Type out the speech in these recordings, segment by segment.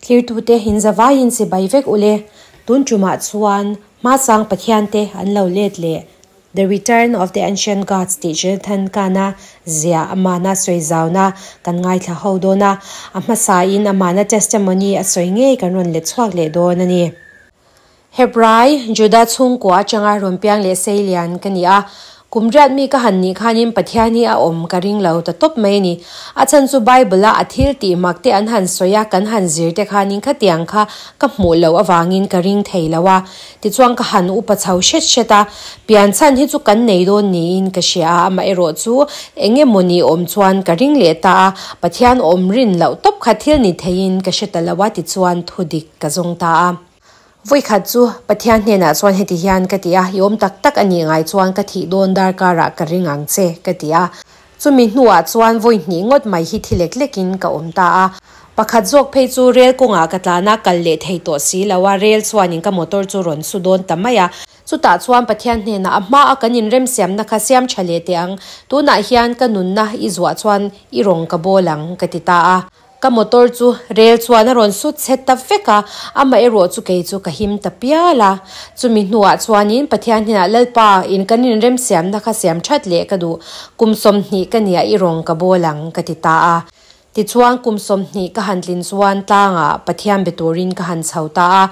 Thlirtute in zavaiin chibai vek ule. Tun tumah chuan Hmasang Pathiante an lo let leh The Return of the Ancient Gods tih Jonathan Cahn-a ziah amahna sawi zauna kan ngaithla ho dawn a, a hmasain amahna testimony a sawi ngei kan rawn let chhuak leh dawn a ni. Hebrai, Juda chhungkua atanga rawn piang leh sei lian ka ni a. Kum riat mi ka han nih khanin Pathian hi a awm ka ring lo ta tawp mai a ni. A chhan chu Bible-a a thil tih mak te an han sawi a, kan han zir te khanin khatiang kha ka hmuh loh avangin ka ring thei lo a. Tichuan ka han upa chho hret hret a, pian chhan hi chu kan nei dawn niin ka hria a, amaherawh chu eng emaw ni awm chuan ka ring leh ta a, Pathian awm rin loh tawp kha thil ni theiin ka hre ta lo a, tichuan thudik ka zawng ta a. Vawikhat chu Pathian hnenah chuan heti hian ka ti a, I awm tak tak a nih ngai chuan ka thih dawn darkarah ka ring ang che, ka ti a. Chumi hnuah chuan vawi hnih ngawt mai hi thi lek lekin ka awm ta a. Pakhat zawk phei chu rel kawngah ka tlan a, kal leh thei tawh si lo a, rel chuanin ka motor chu rawn su dawn ta mai a. Chutah chuan Pathian hnenah a hmaa kan inremsiamna kha siam tha leh teh ang, tunah hian ka nunna i zuah chuan i rawng ka bawl ang, ka ti ta a. Ka motor chu rel chuan a rawn sut chhe ta vek a, amaherawh chu kei chu ka him ta pial a. Chumi hnuah chuanin Pathian hnenah Lalpa in kan inremsiamna kha siam that leh ka duh, kum 20 ka nia i rawng ka bawl ang ka ti ta a. Tichuan kum 20 ka han tlin chuan tlangah Pathian be turin ka han chho ta a.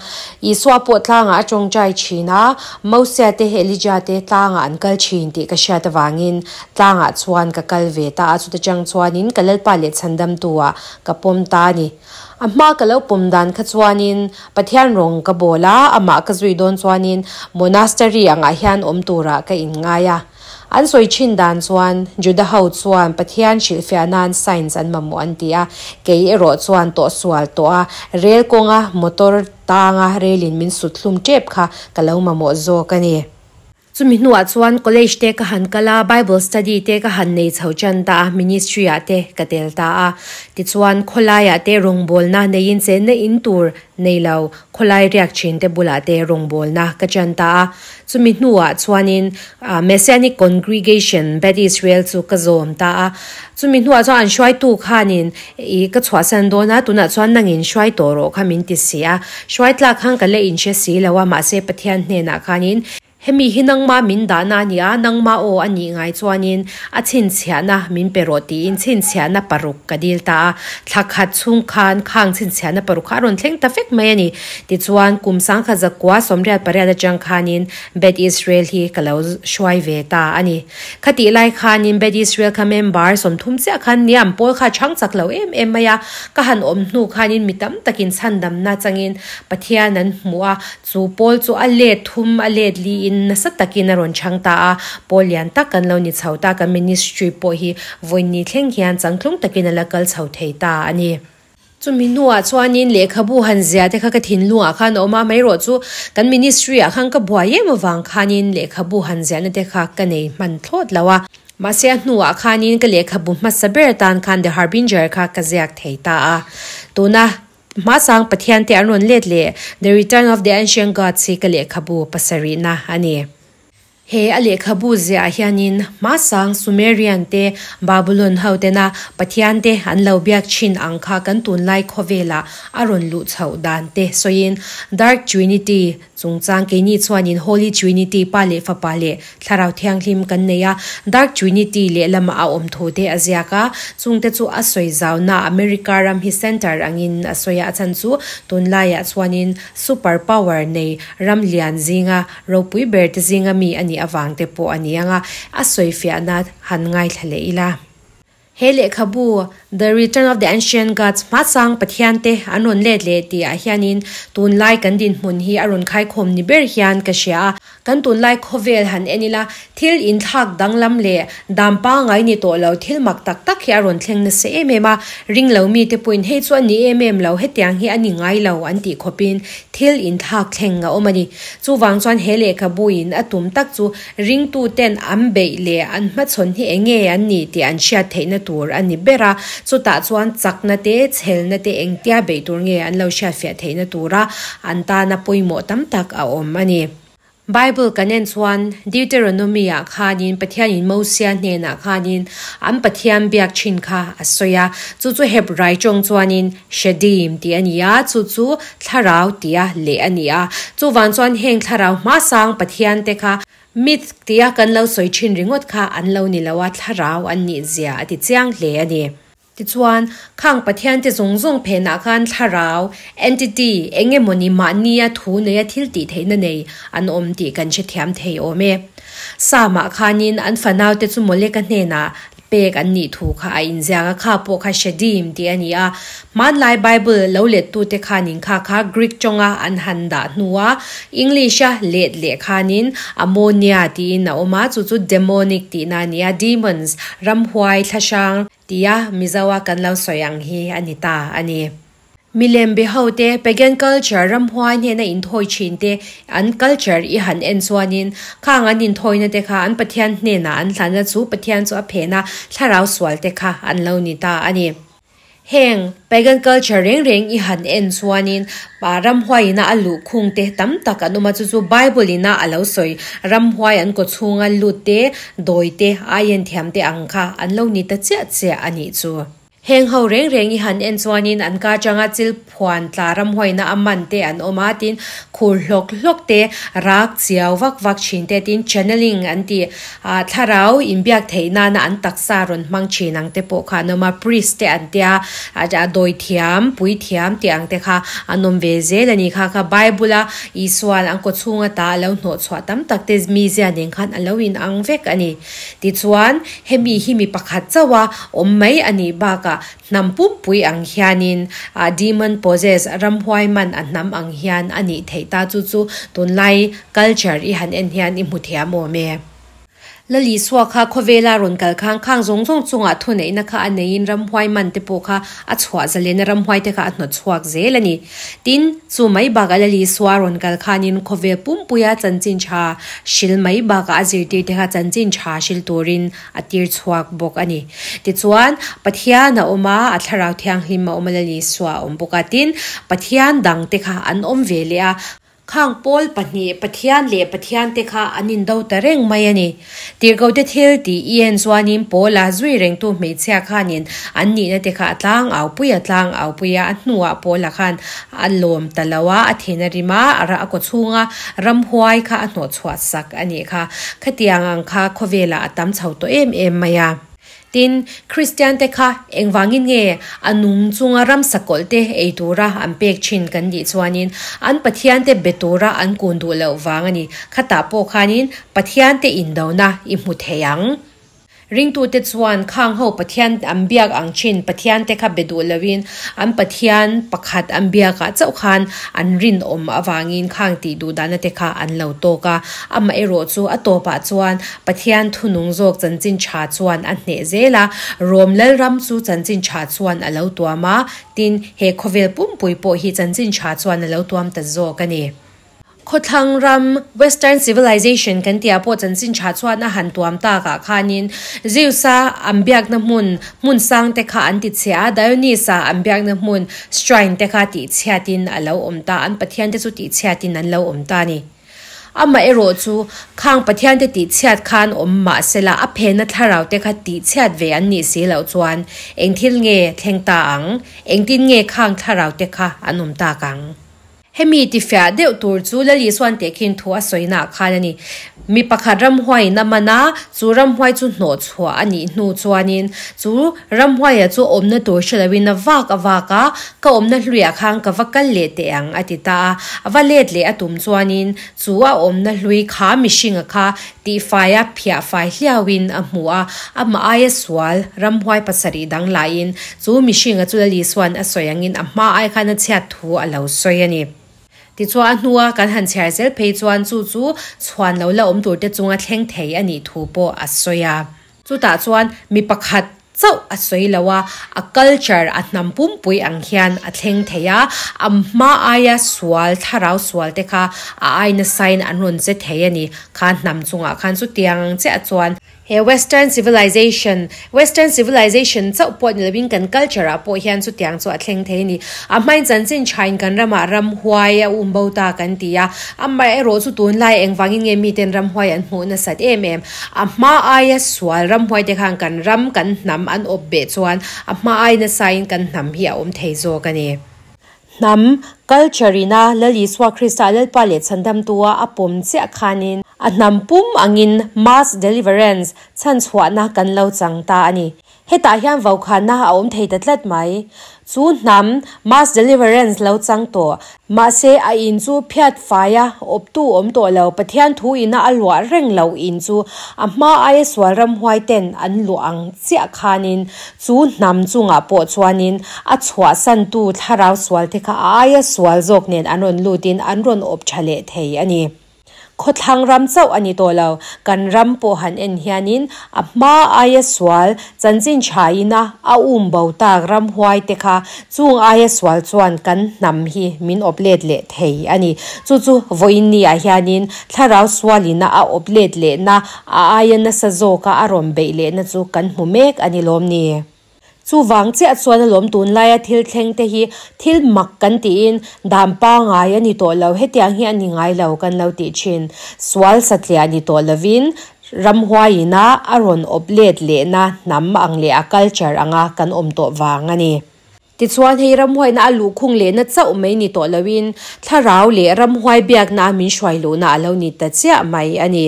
Isua pawh tlangah a tawngtai thin a, Mosia te Elija te tlangah an kal thin tih ka hriat avangin Tlangah chuan ka kal ve ta a, chuta chang chuanin ka Lalpa leh Chhandamtu-ah ka pawm ta a ni. A hma ka lo pawm dan kha chuanin Pathian rawng ka bawl a, amah ka zui dawn chuanin monastery angah hian awm turah ka inngai a. An sawi thin dan chuan Juda ho chuan Pathian hrilhfiah nan signs an mamawh an ti a, kei erawh chuan tawhsual tawh a, rel kawnga motor tanga relin min sut hlum tep kha ka lo mamawh zawk a ni. Chumi hnuah chuan college te ka han kal a, Bible study te ka han nei chho tan ta a, ministry ah te ka tel ta a. Tichuan khawlaiah te rawngbawlna neiin chenna in tur nei lo khawlai riak thin te bulah te rawngbawlna ka chan ta a. Chumi hnuah chuanin Messianic Congregation Beth Israel chu ka zawm ta a. Chumi hnuah chuan an hruaitu khanin i ka chhuahsan dawn a, tunah chuan nangin hruai tawh rawh kha min ti si a. Hruai tlak khan ka la inhre si lo a, mahse Pathian hnenah khanin Hemi hi nangma min dahna a ni a, nangma aw a nih ngai chuanin a chhinchhiahna min pe rawh tiin chhinchhiahna paruk ka dil ta a. Thla khat chhung khan khang chhinchhiahna paruk kha a rawn thleng ta vek mai a ni. Tichuan, kum 1998 atang khanin Beth Israel hi ka lo hruai ve ta a ni. Khatih lai khanin Beth Israel kha member 30 chiah khan niam pawl kha a chhang chak lo em em mai a. Ka han awm hnu khanin mi tam takin chhandamna changin Pathian an hmuh a, Chu pawl chu a let thum a let liin nasa takin a rawn chhang ta a, pawl lian tak kan lo ni chho ta, kan ministry pawh hi vawiin thleng hian changtlung takin a la kal chho thei ta a ni. Chumi hnuah chuanin lehkhabu han zia te kha ka thinlungah khan a awm a, amaherawh chu kan ministry ah khan ka buai em avang khanin lehkhabu han ziahna te kha ka nei hman thlawt lo a. Mahse a hnuah khanin ka lehkhabu hmasa ber atan khan The Harbinger kha ka ziak thei ta a, tuna Hmasang Pathian te an rawn let leh The Return of the Ancient Gods hi ka lehkhabu pasarihna a ni. He a lehkhabu ziah hianin Hmasang Sumerian te, Babylon ho tena Pathian te an lo biak thin ang kha kan tunlai khawvelah a rawn luh chhoh dan te sawiin Dark Trinity Chungchang keini chuanin Holy Trinity, Pa leh Fapa leh Thlarau Thianghlim kan nei a, Dark Trinity lehlamah a awm thu te a ziak a, chungte chu a sawi zauna America ram hi center angin a sawi a, a chhan chu tunlaiah chuanin super power nei ram lian zinga ropui ber te zinga mi a nih avang te pawh a ni ang a, a sawifiahna han ngaithla leh ila. He lehkhabu, The Return of the Ancient Gods, Hmasang Pathiante an rawn let leh tih ah hianin tunlai kan dinhmun hi a rawn khaikhawm ni ber hian ka hria a. Kan tunlai khawvel han en ila, thil inthlak danglam leh dam pangngai ni tawh lo thil mak tak tak hi a rawn thleng nasa em em a. Ring lo mite pawhin hei chu a ni em em lo, hetiang hi a ni ngai lo an tih khawpin thil inthlak thleng a awm a ni. Chuvang chuan he lehkhabuin a tum tak chu Ringtuten an beih leh an hmachhawn hi eng nge an nih tih an hriat theihna tur a ni ber a, chutah chuan chakna te, chhelna te engtia beih tur nge an lo hriatfiah theihna tura an tana pawimawh tam tak a awm a ni. Bible kan en chuan Deuteronomy-ah khanin Pathianin Mosia hnenah khanin an Pathian biak thin kha a sawi a, chu chu Hebrai tawng chuanin Shedim tih a ni a, chu chu Thlarau tia leh a ni a. Chuvang chuan heng Thlarau hmasang Pathian te kha myth tia kan lo sawi thin ringawt kha an lo ni lo a, Thlarau an nih zia a ti chiang hle a ni. Tichuan, khang Pathiante zawng zawng phenah khan thlarau, entity, eng emawni mahnia thu neia thil tih theihna nei an awm tih kan hrethiam thei awm e. Psalm-ah khanin an fanaute chu Moleka hnenah pek an nih thu kha a inziak a, kha pawh kha Shedim tih a ni a. Hmanlai Bible lo lettute khanin kha kha Greek tawnga an han dah hnua English-a let leh khanin Ammonia tiin a awm a, chu chu demonic tihna a ni a, demons, ramhuai, thlahrang, Tia Mizoa kan lo sawi ang hi a ni ta a ni. Milem be ho te, pagan culture, ramhuai hnena inthawi thin te, an culture i han en chuanin khang an inthawina te kha an Pathian hnenah an hlanna chu Pathian chu a phen a, thlarau sual te kha an lo ni ta a ni. Heng pagan culture reng reng i han en chuanin ramhuaiina a luh khung te tam tak an awm a, chu chu Bible ina a lo sawi ramhuai an kaw chhunga lut te, dawi te, aien thiam te ang kha an lo ni ta chiah chiah a nih chu. Heng ho reng reng i han en chuanin an ka atanga chil phuan tla ramhuaina a man te an awm a, tin khur hlawk hlawk te, rak chiau vak vak thin te, tin channeling an tih ah thlarau inbiak theih nana an taksa rawn hmang thin ang te pawh kha an awm a, priest te an tia a dawi thiam, pui thiam tih ang te kha an awm ve zel a ni kha kha Bible a Isua'n an kawchhung ata a lo hnawh chhuah tam tak te mizia nen khan a lo inang vek a ni. Tichuan, hemi hi mi pakhat chauh a awm mai a nih bakah hnam pumpui ang hianin demon possess, ramhuai man a hnam ang hian a nih theih ta chu chu tunlai culture i han en hian i hmu thiam awm e. Lalisua kha khawvela rawn kal khang khang zawng zawng chungah thuneihna kha a neiin ramhuai man te pawh kha a chhuah zalen a, ramhuai te kha a hnawt chhuak zel a ni. Tin, chu mai bakah Lalisua rawn kal khanin khawvel pumpuia chanchin tha hril mai bakah a zirtir te kha chanchin tha hril turin a tir chhuak bawk a ni. Tichuan, Pathian a awm a, a Thlarau Thianghlim a awm a, Lalisua a awm bawk a. Tin, Pathian dang te kha an awm ve leh a. Khang Paul pahnih, Pathian leh Pathian te kha an indo ta reng mai a ni. Tirhkohte thil tih i en chuanin Paula zui rengtu hmeichhia khanin an nihna te kha a tlang au pui a tlang au pui a, a hnuah Paula khan a lawm ta lo a, a thin a rim a, a kaw chhunga ramhuai kha a hnawh chhuah sak a nih kha. Khatiang ang kha khawvelah a tam chho tawh em em mai a. Tin, Kristiante kha engvangin nge a nung chunga ramsa kawlh te ei tura an pek thin kan nih chuanin an Pathiante be tura an kun duh loh vang a ni. Khatah pawh khanin Pathiante indona i hmu thei ang. Ringtute chuan khang ho Pathian an biak ang thin Pathiante kha be duh loin an Pathian pakhat an biakah chauh khan an rinawm avangin khang tih duh dahna te kha an lo tawk a. Amaherawh chu a tawpah chuan Pathian thunung zawk chanchin tha chuan a hneh zel a, Rom Lalram chu chanchin tha chuan a lo tuam a, tin, he khawvel pumpui pawh hi chanchin tha chuan a lo tuam ta zawk a ni. Khawthlang ram, Western Civilization, kan tihah pawh chanchin tha chuan a han tuam takah khanin Zeus-a an biakna hmun, hmun sang te kha an ti chhia a, Dionysus-a an biakna hmun, shrine te kha tihchhiatin a lo awm ta, an pathian te chu tihchhiatin an lo awm ta a ni. Amaherawh chu, khang Pathiante tihchhiat khan awm mah sela a phenna thlarau te kha tihchhiat ve an nih si loh chuan eng thil nge thleng ta ang? Engtin nge khang thlarau te kha an awm tak ang? Hemi tifiah deuh tur chu Lali Suan tehkhin thu a sawinaah khan a ni. Mi pakhat ramhuaiin a man a, chu ramhuai chu hnawh chhuah a nih hnu chuanin chu ramhuaia chu awmna tur hre loin a vak a vak a, ka awmna hluiah khan ka va kal leh teh ang a ti ta a. A va let leh a tum chuanin chu a awmna hlui kha mihringa kha tihfaia phiah fai hliauin a hmu a, amah aia sual ramhuai pasarih dang lahin chu mihringa chu Lali Suan a sawi angin a hma ai khan a chhiat thu a lo sawi a ni. Tichuan a hnua kan han chhiar zel phei chuan chu chu chhuan lo la awm turte chunga thleng thei a nih thu pawh a sawi a. Chutah chuan mi pakhat chauh a sawi lo a, a culture, a hnam pumpui ang hian a thleng thei a, a hma aia sual, thlarau sual te kha a ai nasain an rawn che thei a ni. Kha hnam chungah khan chutiang ang chiah chuan. He Western Civilization, Western Civilization chauh pawh ni lovin kan culture ah pawh hian chutiang chu a thleng thei a ni. A hmain chanchin thain kan ramah ramhuai a um bo ta kan ti a, amaherawh chu tunlai engvangin nge miten ramhuai an hmuh nasat em em? A hma aia sual ramhuai te khan kan ram, kan hnam an awp beh chuan a hma ai nasain kan hnam hi a awm thei zawk a ni. Hnam, culture, ina Lal Isua Krista Lalpa leh Chhandamtua a pawm chiah khanin a hnam pum angin mass deliverance, chhanchhuahna, kan lo chang ta a ni. Hetah hian vaukhana a awm thei ta tlat mai. Chu hnam, mass deliverance, lo chang tawh. Mahse, a in chu phiat faia awptu awm tawh lo, Pathian thu ina a luah reng lo in chu a hma aia sual ramhuai ten an luah ang chiah khanin chu hnam chungah pawh chuanin a chhuahsantu thlarau sual te kha a aia sual zawk nen an rawn lutin an rawn awp tha leh thei a ni. Khawthlang ram chauh a ni tawh lo, kan ram pawh han en hianin a hma aia sual chanchin thaina a um bo tak ramhuai te kha chung aia sual chuan kan hnam hi min awp let leh thei a ni. Chu chu vawiin ni ah hianin thlarau sualina a awp let lehna, a aia nasa zawka a rawn beih lehna chu kan hmu mek a ni lawm ni. Chuvang chiah chuan alawm tunlaia thil thleng te hi thil mak kan tiin dan pangai a ni tawh lo, hetiang hi a ni ngai lo kan lo tih thin. Sual satliah ni tawh lovin ramhuaiina a rawn awp let lehna hnam ang leh a culture anga kan awm tawh vang a ni. Tichuan hei ramhuaina a luhkhung lehna chauh mai ni tawh loin thlarau leh ramhuai biakna a min hruai luhna a lo ni ta chiah mai a ni.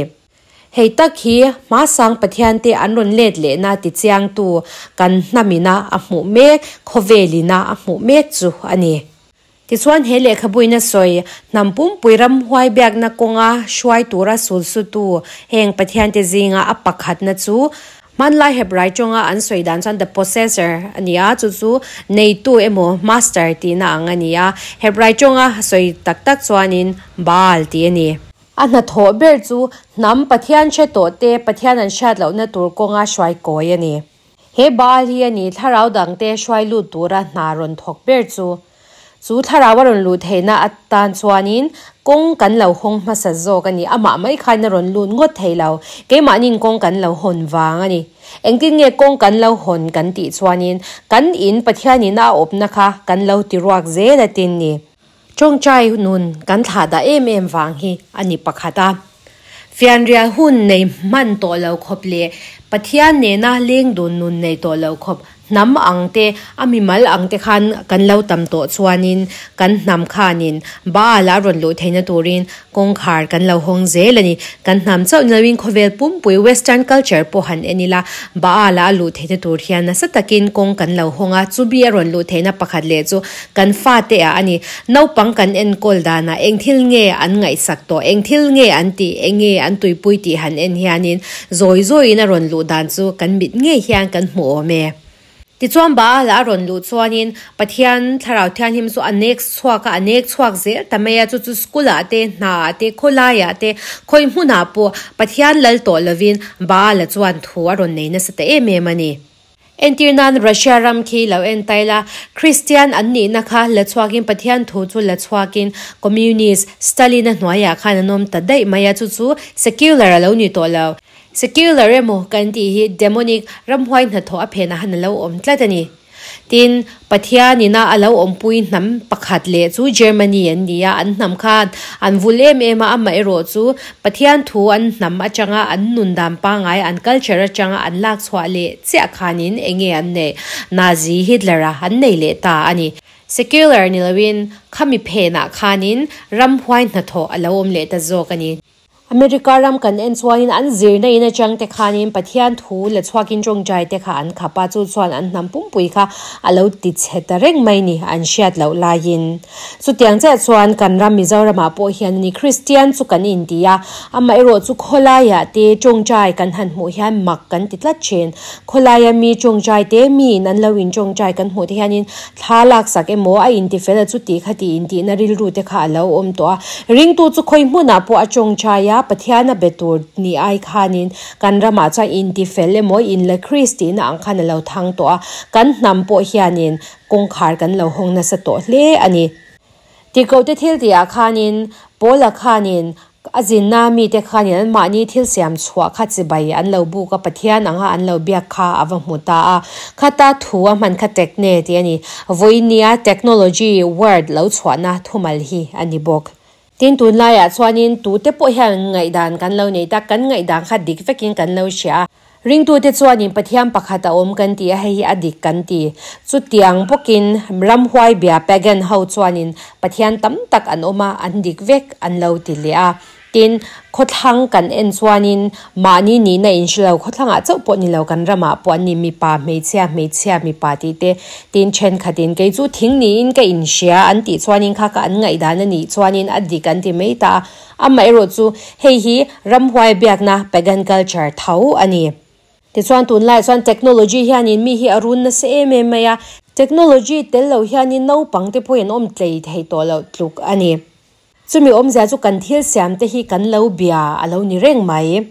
Hei tak hi hmasang Pathiante an rawn let lehna tichiangtu kan hnamina a hmuh mek, khawvelina a hmuh mek chu a ni. Tichuan he lehkhabuin a sawi, hnam pumpui ramhuai biakna kawnga hruai tura sulsutu heng Pathiante zinga a pakhatna chu hmanlai Hebrai tawnga an sawi dan chuan the possessor a ni a, chu chu neitu emaw master tihna ang a ni a, Hebrai tawnga sawi tak tak chuanin Baal tih a ni. A hnathawh ber chu hnam Pathian hre tawh te Pathian an hriat lohna tur kawnga hruai kawi a ni. He Baal hi a ni thlarau dangte hruai lut tura hna rawn thawk ber chu. Chu thlarau a rawn luh theihna atan chuanin kawng kan lo hawng hmasa zawk a ni. Amah mai khain a rawn lut ngawt thei lo. Keimahniin kawng kan lo hawn vang a ni. Engtin nge kawng kan lo hawn kan tih chuanin kan in Pathianin a awpna kha kan lo ti ruak zel a tin ni. Tawngtai nun kan thlah dah em em vang hi a ni pakhat a. Fianrial hun nei hman tawh lo khawp leh Pathian nena leng dun nun nei tawh lo khawp hnam ang te, a mimal ang te khan kan lo tam tawh chuanin kan hnam khanin Baal a rawn luh theihna turin kawngkhar kan lo hawng zel a ni. Kan hnam chauh ni loin khawvel pumpui Western culture pawh han en ila Baal a luh theihna tur hian nasa takin kawng kan lo hawng a, chumi a rawn luh theihna pakhat leh chu Kan fate ah a ni. Naupang kan enkawl danah eng thil nge an ngaihsak tawh, eng thil nge an tih, eng nge an tuipui tih han en hianin zawi zawiin a rawn luh dan chu kan mit ngei hian kan hmu awm e. Tichuan Baal a rawn luh chuanin Pathian Thlarau Thianghlim chu a nek chhuak a, a nek chhuak zel ta mai a, chu chu school ah te, hna ah te, khawlai ah te, khawi hmunah pawh Pathian lal tawh lovin Baal-a chuan thu a rawn nei nasa ta em em a ni. Entir nan Russia ram khi lo en tai la, Kristian an nihna kha la chhuakin Pathian thu chu la chhuakin Communist, Stalin-a hnuaiah khan an awm ta daih mai a, chu chu secular a lo ni tawh lo. Secular emaw kan tih hi demonic ramhuai hnathawh a phenah han a lo awm tlat a ni. Tin, Pathianina a lo awmpui hnam pakhat leh chu Germany an ni a, an hnam khan an vul em em a, amaherawh chu Pathian thu an hnam atanga an nun dan pangngai, an culture atanga an lak chhuah leh chiah khanin enge an neih? Nazi Hitler-a an nei leh ta a ni. Secular ni loin khami phenah khanin ramhuai hnathawh a lo awm leh ta zawk a ni. America ram kan en chuanin an zirna in atang te khanin Pathian thu la chhuakin tawngtai te kha an khap a, chu chuan an hnam pumpui kha a lo ti chhe ta reng mai ni an hriat loh laiin. Chutiang chiah chuan kan ram Mizoramah pawh hian a ni Kristian chu kan inti a, amaherawh chu khawlaiah te tawngtai kan han hmuh hian mak kan ti tlat thin. Khawlaia mi tawngtai te miin an lo in tawngtai kan hmuh te hianin Thla laksak emaw a intifel a chuti kha ti intihna rilru te kha a lo awm tawh a. Ringtu chu khawi hmunah pawh a tawngtai a, Pathian a be tur ni ai khanin kan ramah chuan intifel emaw inla Kris tihna ang khan a lo thang tawh a, kan hnam pawh hianin kawngkhar kan lo hawng nasa tawh hle a ni. Tikote thil tihah khanin Paula khanin. A zinna mite khanin anmahni thil siam chhuah kha chibai an lo buk a, Pathian anga an lo biak kha a va hmu ta a. Khata thu a hman kha techne tih a ni. Vawinia technology word lo chhuahna thumal hi a ni bawk. Tin, tunlaiah chuanin tute pawh hian ngaihdan kan lo nei ta, kan ngaihdan kha dik vekin kan lo hria a. Ringtute chuanin Pathian pakhat a awm kan ti a, hei hi a dik kan ti. Chutiang bawkin ramhuai bia, pagan, ho chuanin Pathian tam tak an awm a, an dik vek an lo ti leh a. Tin, khawthlang kan en chuanin mahni nihna in hre lo, khawthlangah chauh pawh ni lo kan ramah pawh an ni, mipa hmeichhia, hmeichhia mipa tih te, tin thenkhatin kei chu thing niin ka inhria an tih chuanin kha ka an ngaihdan a nih chuanin a dik an ti mai ta a. Amaherawh chu hei hi ramhuai biakna, pagan culture, tho a ni. Tichuan tunlaiah chuan technology hianin mi hi a run nasa em em mai a, technology tel lo hianin naupang te pawhin awm tlei thei tawh loh tluk a ni. Chumi awmzia chu kan thil siam te hi kan lo bia a lo ni reng mai.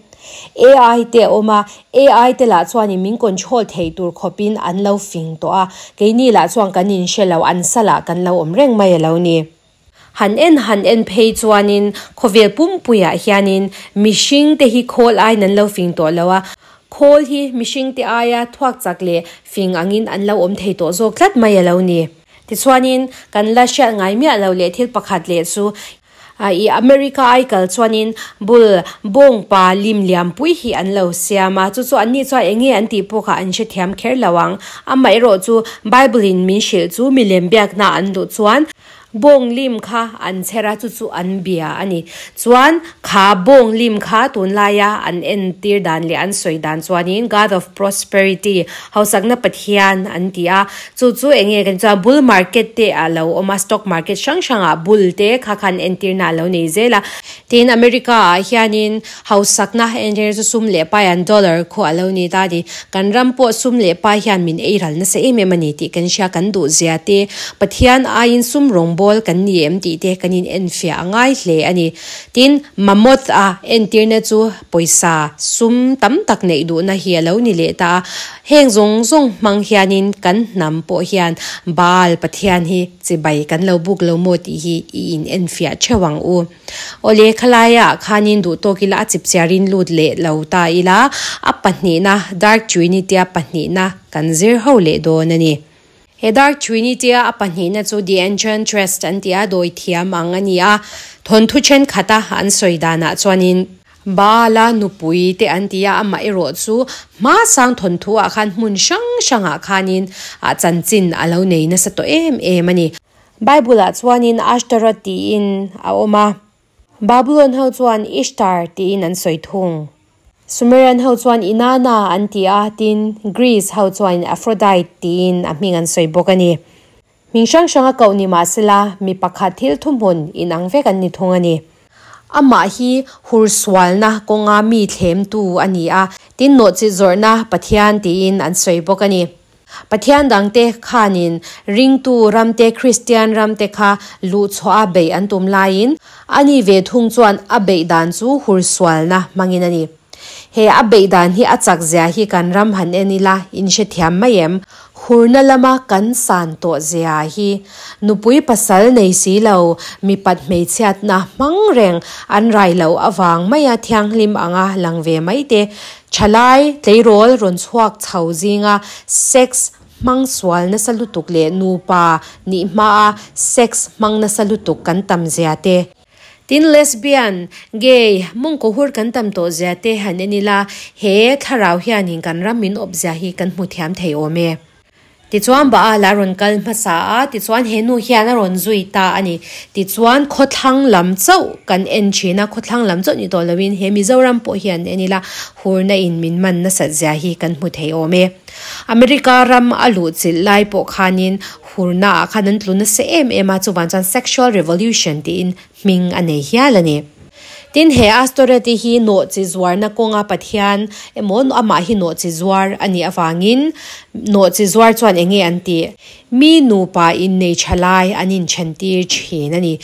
AI te a awm a, AI te lah chuanin min control thei tur khawpin an lo fing tawh a, keini lah chuan kan inhre lo, an salah kan lo awm reng mai a lo ni. Han en han en phei chuanin khawvel pumpuiah hianin mihring te hi khawl aiin an lo fing tawh lo a, khawl hi mihring te aia thuak chak leh fing angin an lo awm thei tawh zawk tlat mai a lo ni. Tichuanin kan la hriat ngai miah lo leh thil pakhat leh chu i America ai kal chuanin bul bawngpa lim liampui hi an lo siam a, chu chu anni chuan eng nge an tih pawh kha an hrethiam kher lo ang. Amaherawh chu Bible in min hrilh chu milem biakna an duh chuan Bawng lim kha an chher a, chu chu an bia a ni. Chuan kha bawng lim kha tunlaia an entir dan leh an sawi dan chuanin God of Prosperity, Hausakna Pathian an ti a. Chu chu eng nge kan chuan bull market te a lo awm a, stock market hrang hrangah bull te kha khan entirna a lo nei zel a. Tin, America ah hianin hausakna entir chu sum leh pai an dollar khu a lo ni ta a ni. Kan ram pawh sum leh pai hian min ei ral nasa em em a ni tih kan hria, kan duh zia te, Pathian aiin sum rawngbâwl kan ni em tih te kan in enfiah a ngai hle a ni. Tin, Mammoth a entirna chu pawisa sum tam tak neih duhna hi a lo ni leh ta a. Heng zawng zawng hmang hianin kan hnam pawh hian Baal Pathian hi chibai kan lo buk lo maw tih hi i in enfiah theuh ang u. Awle, khalaiah khanin duh tawk ila a chipchiarin lut leh lo ta ila, a pahnihna Dark Trinity-a pahnihna kan zir ho leh dawn a ni. He Dark Trinity-a a pahnihna chu The Enchantress an ti a, dawi thiam ang a ni a, thawnthu thenkhat a an sawi danah chuanin, Baala nupui te an ti a, amah erawh chu hmasang thawnthu ah khan hmun hrang hrangah khanin ah chanchin a lo nei nasa tawh em em a ni. Bible ah chuanin Ashtaroth tiin a awm a, Babylon ho chuan Ishtar tiin an sawi thung. Sumerian ho chuan Inanna an ti a, tin Greece ho chuan Aphrodite tiin a hming an sawi bawk a ni. Hming hrang hrang a koh ni mah sela, mi pakhat thil thuhmun inang vek an ni thung a ni. Amah hi hursualna kawnga mi thlemtu a ni a, tin nawhchilh zawrhna Pathian tiin an sawi bawk a ni. Pathian dangte khanin ringtu ramte Kristian ramte kha luhchhuah a beih an tum laiin ani ve thung chuan a beih dan chu hursualna hmangin a ni. He a beih dan hi a chak zia hi kan ram han en ila in hrethiam mai em? Hurna lama kan san tawh zia hi nupui pasal nei si lo mipat hmeichhiatna hmang reng an rai loh avang maia thianghlim anga lang ve mai te Thalai tleirawl rawn chhuak chho zinga sex hmang sual nasa lutuk leh nupa nih hmaa sex hmang nasa lutuk kan tam zia te. Tin, lesbian, gay, mawngkaw hur kan tam tawh zia te han en ila, he thlarau hianin kan ram min awp zia hi kan hmu thiam thei awm e. Tichuan Baal a rawn kal hmasa a, tichuan he nu hian a rawn zui ta a ni. Tichuan khawthlang lam chauh kan en thin a, khawthlang lam chauh ni tawh loin he Mizoram pawh hian en ila hurna in min man nasat zia hi kan hmu thei awm e. America ram a luh chilh lai pawh khanin hurna ah khan an tlu nasa em em a, chuvang chuan sexual revolution tiin hming a nei hial a ni. Tin, he Astoreth-i hi nawhchi zuarna kawnga Pathian emaw amah hi nawhchi zuar a nih avangin nawhchi zuar chuan eng nge an tih? Mi nupa innei tha lai an inthentir thin a ni.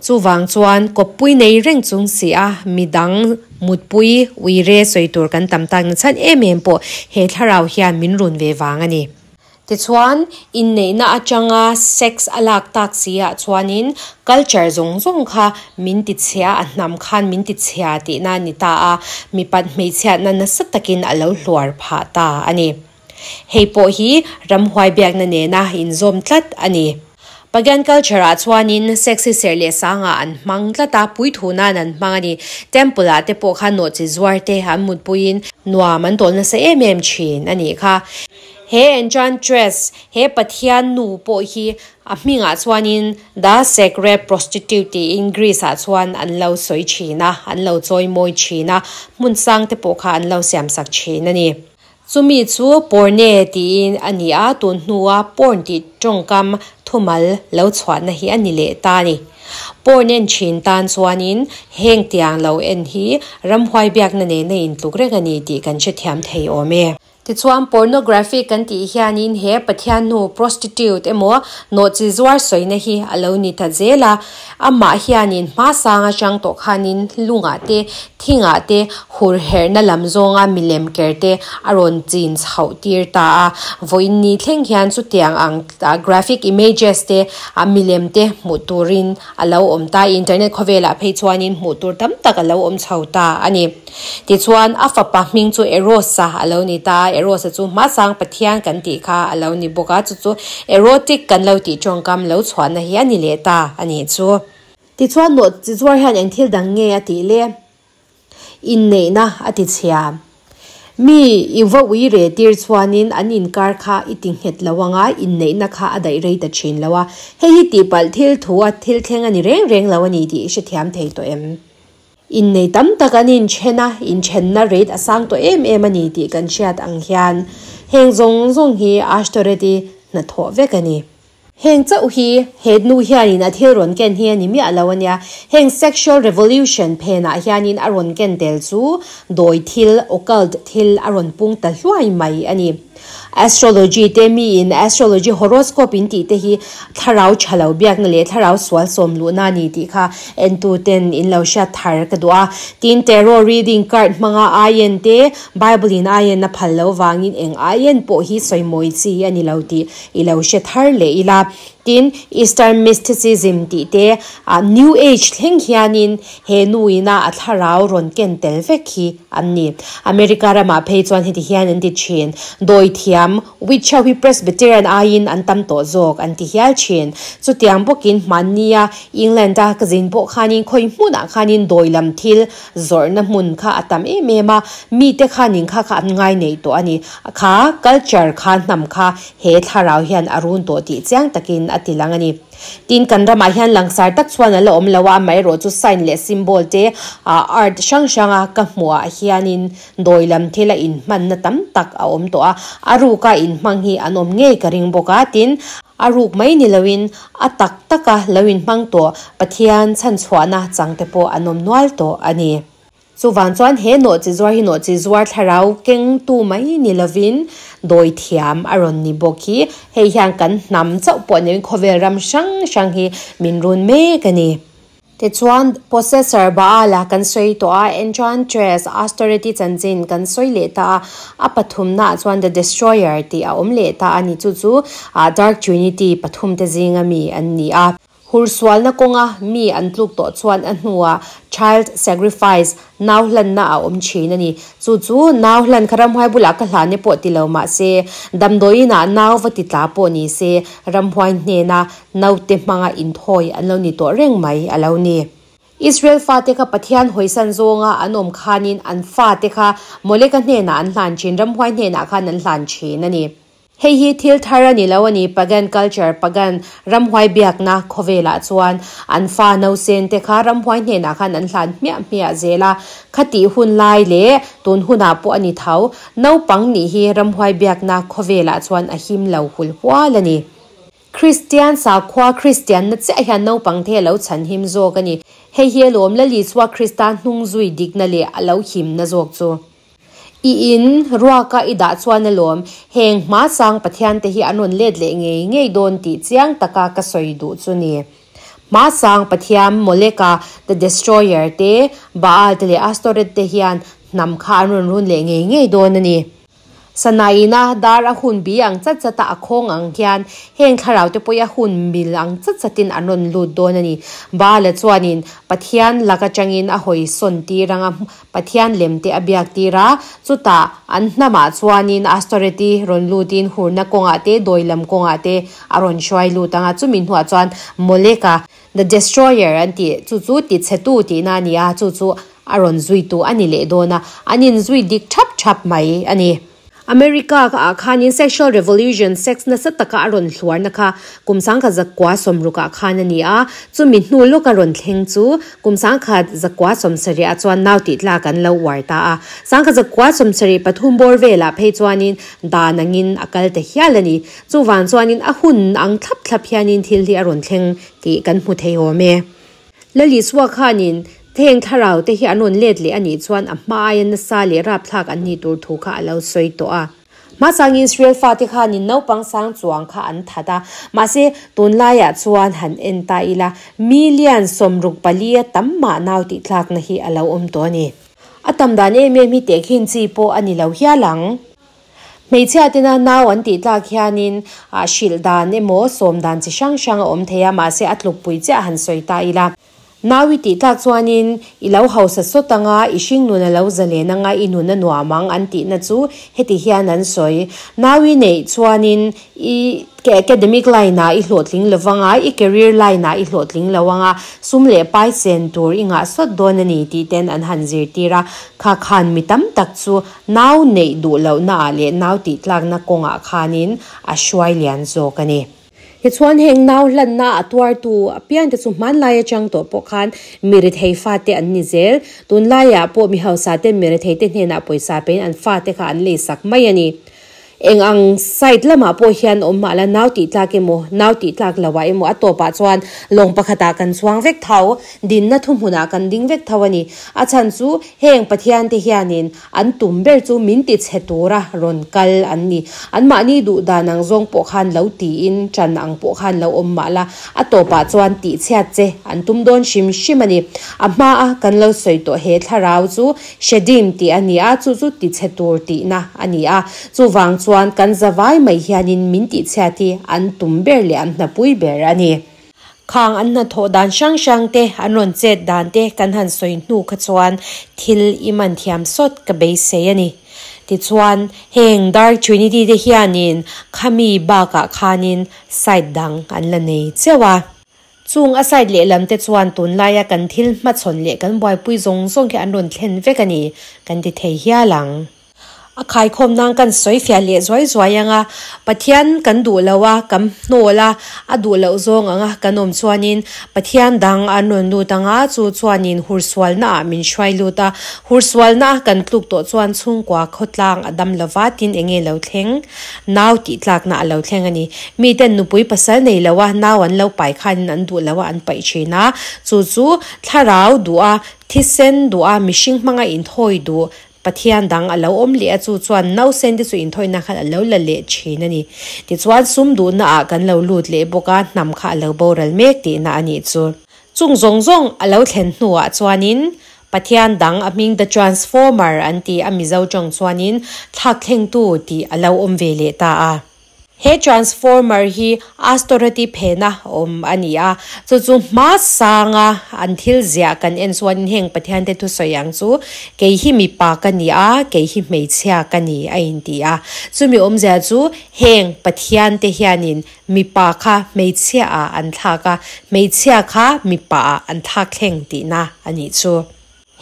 Chuvang chuan kawppui nei reng chung si a midang mutpui uire sawi tur kan tam tak nachhan em em pawh he thlarau hian min run ve vang a ni. Tichuan, inneihna atanga sex a lak tak si ah chuanin culture zawng zawng kha min tichhia, a hnam khan min tichhia tihna a ni ta a, mipat hmeichhiatna nasa takin a lo hluar phah ta a ni. Hei pawh hi ramhuai biakna nena inzawm tlat a ni. Pagan culture ah chuanin sex hi serh leh sangah an hmang tlat a, puithu nan an hmang a ni. Temple ah te pawh khan nawhchi zuar te an mutpuiin nuam an tawl nasa em em thin a nih kha. He Enchantress, he Pathian nu pawh hi a hmingah chuanin The Sacred Prostitute tiin Greece ah chuan an lo sawi thin a, an lo chawi mawi thin a, hmun sang te pawh kha an lo siamsak thin a ni. Chumi chu Porne tiin a ni a, tun hnua porn tih tawngkam thumal lo chhuahna hi a ni leh ta a ni. Porn en thin tan chuanin heng tiang lo en hi ramhuai biakna nena intluk reng a ni tih kan hrethiam thei awm e. Tichuan pornography kan tih hianin he Pathian hnu prostitute emaw nawhchi zuar sawina hi a lo ni ta zel a, amah hianin hmasang atang tawh khanin lungah te Thingah te hur herhna lam zawnga milem ker te a rawn chin chhoh tir ta a, vawiin ni thleng hian chutiang ang graphic images te milem te hmuh turin a lo awm ta, internet khawvelah phei chuanin hmuh tur tam tak a lo awm chho ta a ni. Tichuan a fapa hming chu Eros-a a lo ni ta a, Eros-a chu hmasang Pathian kan tih kha a lo ni bawk a, chu chu erotic kan lo tih tawngkam lo chhuahna hi a ni leh ta a nih chu. Tichuan nawh chi zuar hian eng thil dang nge a tih le? Inneihna a ti chhia. Mi i va ui reh tir chuanin an inkar kha i ti nghet lo anga inneihna kha a daih rei ta thin lo a. Hei hi tihpalh thil thu a thil thleng a ni reng reng lo a ni tih i hrethiam thei tawh em? Innei tam tak an inthen a, inthenna rate a sang tawh em em a ni tih kan hriat ang hian heng zawng zawng hi Ashtoreth-i hnathawh vek a ni. Heng chauh hi he nu hianin a thil rawn ken hi a ni miah lo a nia. Heng sexual revolution phenah hianin a rawn ken tel chu dawi thil, occult thil a rawn pung ta hluai mai a ni. Astrology te miin astrology horoscope in tih te hi thlarau tha lo biakna leh thlarau sual sawm luhna a ni tih kha entu ten in lo hriat thar ka duh a. Tin, tarot reading card hmanga aien te Bible in aien a phal lo vangin eng aien pawh hi sawimawi chi a ni lo tih I lo hre thar leh ila. Tin, Eastern Mysticism tih te, New Age thleng hianin he nuina a thlarau rawn ken tel vek hi an ni. America ramah phei chuan heti hian an ti thin, Dawithiam, witch ho hi Presbyterian aiin an tam tawh zawk an ti hial thin. Chutiang bawkin hmannia England-a ka zin pawh khanin khawi hmunah khanin dawi lam thil zawrhna hmun kha a tam em em a, mite khanin kha kha an ngai neih tawh a ni. Kha culture kha hnam kha he thlarau hian a run tawh tih chiang takin a ti lang a ni. Tin, kan ramah hian langsar tak chuan a la awm lo a, amaherawh chu sign leh symbol te art hrang hranga ka hmuhah hianin dawi lam thila inhmanna tam tak a awm tawh a, a ruka inhmang hi an awm ngei ka ring bawk a, tin, a ruk mai ni loin a tak taka lo inhmang tawh Pathian chhanchhuahna changte pawh an awm nual tawh a ni. Chuvang chuan he nawhchi zuar hi nawhchi zuar thlarau kengtu mai ni lovin dawi thiam a rawn ni bawk hi. Hei hian kan hnam chauh pawh niin khawvel ram hrang hrang hi min run mek a ni. Tichuan Possessor Baal-a kan sawi tawh a, Enchantress Ashtoreth-i chanchin kan sawi leh ta a, a pathumnaah chuan The Destroyer tih a awm leh ta a ni. Chu chu Dark Trinity pathumte zinga mi an ni a. Hursualna kawnga mi an tluk tawh chuan a hnuah child sacrifice, nau hlanna a awm thin a ni. Chu chu nau hlan kha ramhuai bulah ka hlan e pawh ti lo mah se, damdawiinah nau va ti tla pawh ni se, ramhuai hnena naute hmanga inthawi an lo ni tawh reng mai a lo ni. Israel fate kha Pathian hawisan zawnga an awm khanin an fate kha Moleka hnenah an hlan thin, ramhuai hnenah khan an hlan thin a ni. Hei hi thil thar a ni lo a ni, Pagan culture, Pagan ramhuai biakna khawvelah chuan an fa nausen te kha ramhuai hnenah khan an hlan hmiah hmiah zel a, khatih hun lai leh tun hunah pawh a ni tho, naupang nih hi ramhuai biakna khawvelah chuan a him lo hul hual a ni. Kristian sakhua Kristianna chiah hian naupang te a lo chhanhim zawk a ni. Hei hi alawm Lalisua Krista hnungzui dikna leh a lo himna zawk chu. I in ruaka i dah chuan alawm, heng hmasang Pathian te hi an rawn let leh ngei ngei dawn tih chiang taka ka sawi duh chu ni. Hmasang Pathian Moleka, the Destroyer, te, Baal te leh Astoreth te hian hnam kha an rawn run leh ngei ngei dawn a ni. Sanaina dar a hun bi ang chat chata a khawng ang hian heng thlarau te pawh hi a hun mil ang chat chatin an rawn lut dawn a ni. Baala chuanin Pathian lak atangin a hawi sawn tir ang a, Pathian lem te a biak tir a, chutah an hnamah chuanin Astoreti rawn lutin hurna kawngah te dawi lam kawngah te a rawn hruai lut ang a, chumi hnuah chuan Moleka, the destroyer an tih, chu chu tichhetu tihna a ni a, chu chu A rawn zuitu a ni leh dawn a, an inzui dik thap thap mai a ni. America ah khanin sexual revolution, sex nasa taka a rawn hluarna kha kum 1960 ah khan a ni a, chumi hnu lawka rawn thleng chu kum 1970 ah chuan nau tih tlak an lo uar ta a. 1973 bawr velah phei chuanin dan angin a kal ta hial a ni. Chuvang chuanin a hun ang thlap thlap hianin thil hi a rawn thleng tih kan hmu thei awm e. Lalisua khanin heng thlarau te hi an rawn let leh a nih chuan a hma aia nasa leh rapthlak an nih tur thu kha a lo sawi tawh a. Hmasang Israel fate khanin naupang sang chuang kha an that a, mahse tunlaiah chuan han en ta ila million 64 a tam mah nau tih tlakna hi a lo awm tawh a ni. A tam dan em em hi tehkhin chi pawh a ni lo hial ang. Hmeichhia tena nau an tih tlak hianin ah hrilh dan emaw sawm dan chi hrang hrang a awm thei a, mahse a tlukpui chiah han sawi ta ila. Nau i tih tlak chuanin i lo hausa sawt anga, i hring nun a lo zalen anga, i nun a nuam ang an tihna chu heti hian an sawi. Nau i neih chuanin i academic line ah i hlawhtling lo vang a, i career line ah i hlawhtling lo ang a, sum leh pai chen tur i ngah sawt dawn a ni tih ten an han zirtir a, kha khan mi tam tak chu Nau neih duh lohnaah leh nau tih tlakna kawngah khanin a hruai lian zawk a ni. Tichuan heng nau hlanna a tuartu apiangte chu hmanlai atang tawh pawh khan mi rethei fate an ni zel. Tunlaiah pawh mi hausa ten mi retheite hnenah pawisa pein an fate kha an leisak mai a ni. Eng ang side lamah pawh hian awm mah la, nau tih tlak emaw, nau tih tlak lo ah emaw a tawpah chuan lawng pakhatah kan chuang vek tho, dinna thuhmunah kan ding vek tho a ni. A chhan chu heng Pathian te hianin an tum ber chu min ti chhe tura rawn kal an ni. Anmahni duh dan ang zawng pawh khan lo tiin ṭan ang pawh khan lo awm mah la, a tawpah chuan tihchhiat che an tum dawn hrim hrim a ni. A hmaa kan lo sawi tawh he thlarau chu Shedim tih a ni a, chu chu tichhe tur tihna a ni a. Chuvang chuan kan zavai mai hianin min tihchhiat hi an tum ber leh an hnapui ber a ni. Khang an hnathawh dan hrang hrang te, an rawn chet dan te kan han sawi hnu kha chuan thil i man thiam sawt ka beisei a ni. Tichuan, heng Dark Trinity te hianin khami bakah khanin side dang an la nei cheuh a. Chung a side lehlam te chuan tunlaia kan thil hmachhawn leh kan buaipui zawng zawng khi an rawn thlen vek a ni kan ti thei hial ang. A khaikhawm nan kan sawi fiah leh zuai zuai ang a, Pathian kan duh lo a, kan hnawl a, a duh loh zawng ang a kan awm chuanin Pathian dang an rawn lut ang a, chu chuanin hursualna ah min hruai lut a, hursualna a kan tluk tawh chuan chhungkua khawtlang a dam lo va tin enge lo thleng? Nau tih tlakna a lo thleng a ni. Miten nupui pasal nei lo a, nau an lo pai khanin an duh lo a, an paih thin a. Chu chu thlarau duh a, thisen duh a, mihring hmanga inthawi duh Pathian dang a lo awm leh a, chu chuan nausen te chu inthawina khan a lo la leh thin a ni. Tichuan sum duhna ah kan lo lut leh bawk a, hnam kha a lo boral mek tihna a nih chu. Chung zawng zawng a lo thlen hnuah chuanin Pathian dang a hming The Transformer an ti a Mizo tawng chuanin thlakthlengtu tih a lo awm ve leh ta a. He Transformer hi Astorati phena awm a ni a, chu chu hma sanga an thil ziah kan en chuanin heng Pathian te thusawi ang chu kei hi mipa ka ni a, kei hi hmeichhia ka ni a inti a. Chumi awmzia chu heng Pathian te hianin Mipa kha hmeichhia ah an thlak a, hmeichhia kha mipa ah an thlak thleng tihna a nih chu.